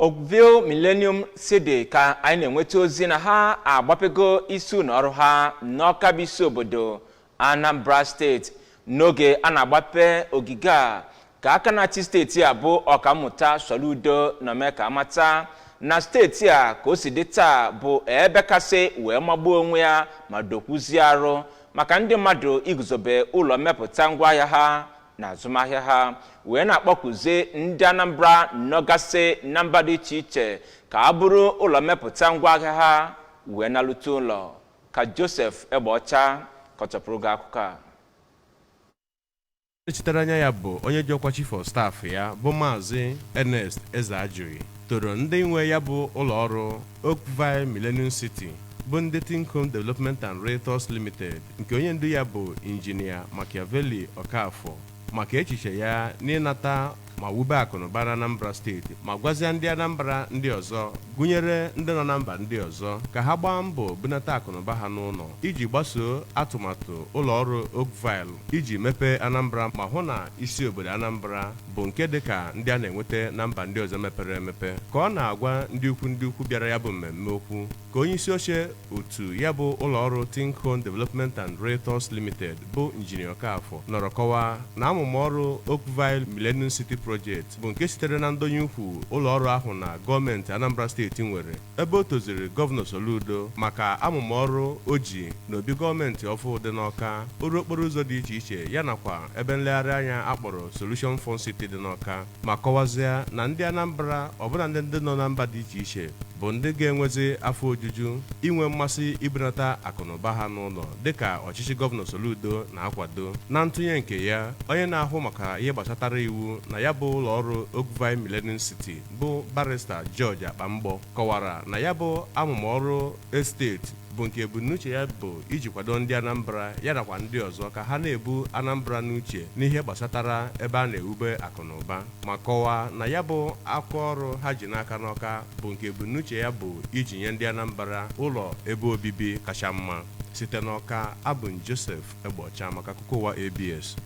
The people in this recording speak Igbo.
Oakville Millennium City ka anyị na-enweta ozi na ha agbapego isi ụlọ ọrụ ha n'Ọka bụ isi obodo Anambra Steeti. N'oge a na-agbape ogige a ka aka na-achị steeti a bụ Ọkammụta Soludo nọ mee ka amata na steeti a ka o si dị taa bụ ebe kasị wee magbuo onwe ya ma dokwuzie arụ maka ndị mmadụ iguzobe ụlọ mmepụta ngwaahịa ha na azụmahịa ha, wee na-akpọkuzi ndị Anambra nọgasị na mba dị iche iche ka a bụrụ ụlọ mmepụta ngwaahịa ha wee nalute ụlọ. Ka Joseph Egbeọcha kọchapụrụ gị akụkọ a. Nọchitere anya ya bụ onye ji ọkwa Chief of Staff ya, bụ Maazị Ernest Ezeajughi, toro ndị nwe ya bụ ụlọọrụ Oakville Millennium City, bụ ndị Tinkham Development and Realtors Limited, nke onye ndu ya bụ Injinia Machiavelli Okafor, maka echiche ya n'ịnata ma wube akụnụba na Anambra Steeti, ma gwazie ndị Anambra ndị ọzọ, gụnyere ndị nọ na mba ndị ọzọ, ka ha gbaa mbọ bunata akụnụba ha n'ụlọ iji gbasoo atụmatụ ụlọọrụ Oakville iji mepee Anambra ma hụ na isi obodo Anambra bụ nke dị ka ndị a na-enweta na mba ndị ọzọ mepere emepe. Ka ọ na-agwa ndị ukwu bịara ya bụ mmemme okwu, ka onye isi oche otu ya bụ ụlọọrụ Tinkham Development and Realtors Limited, bụ Injinia Okafor, nọrọ kọwaa na amụma ọrụ Oakville Millennium City Project bụ nke sitere na ndonye ukwu ụlọọrụ ahụ na gọọmenti Anambra Steeti nwere, ebe o toziri Gọvanọ Soludo maka amụma ọrụ o ji n'obi gọọmenti ọfụ dị n'Ọka, ọrụ okporo ụzọ dị iche iche ya nakwa ebe nlegharị anya akpọrọ Solution Fun City dị n'Ọka, ma kọwazie na ndị Anambra ọbụla ndị nọ na mba dị iche iche bụ ndị ga-enwezi afọ ojuju inwe mmasị ibunata akụnụba ha n'ụlọ dịka ọchịchị Gọvanọ Soludo na-akwado. Na ntụnye nke ya, onye na-ahụ maka ihe gbasatara iwu na ya bụ ụlọọrụ Oakville Millennium City, bụ Barrister George Akpamgbọ, kọwara na ya bụ amụma ọrụ estate bụ nke ebumnuche ya bụ iji kwado ndị Anambra ya nakwa ndị ọzọ ka ha na-ebu Anambra n'uche n'ihe gbasatara ebe a na-ewube akụnụba, ma kọwaa na ya bụ aka ọrụ ha ji n'aka n'Ọka bụ nke ebumnuche ya bụ iji nye ndị Anambra ụlọ ebe obibi kacha mma. Site n'Ọka, abụ m Joseph Egbocha maka akụkọ ụwa ABS.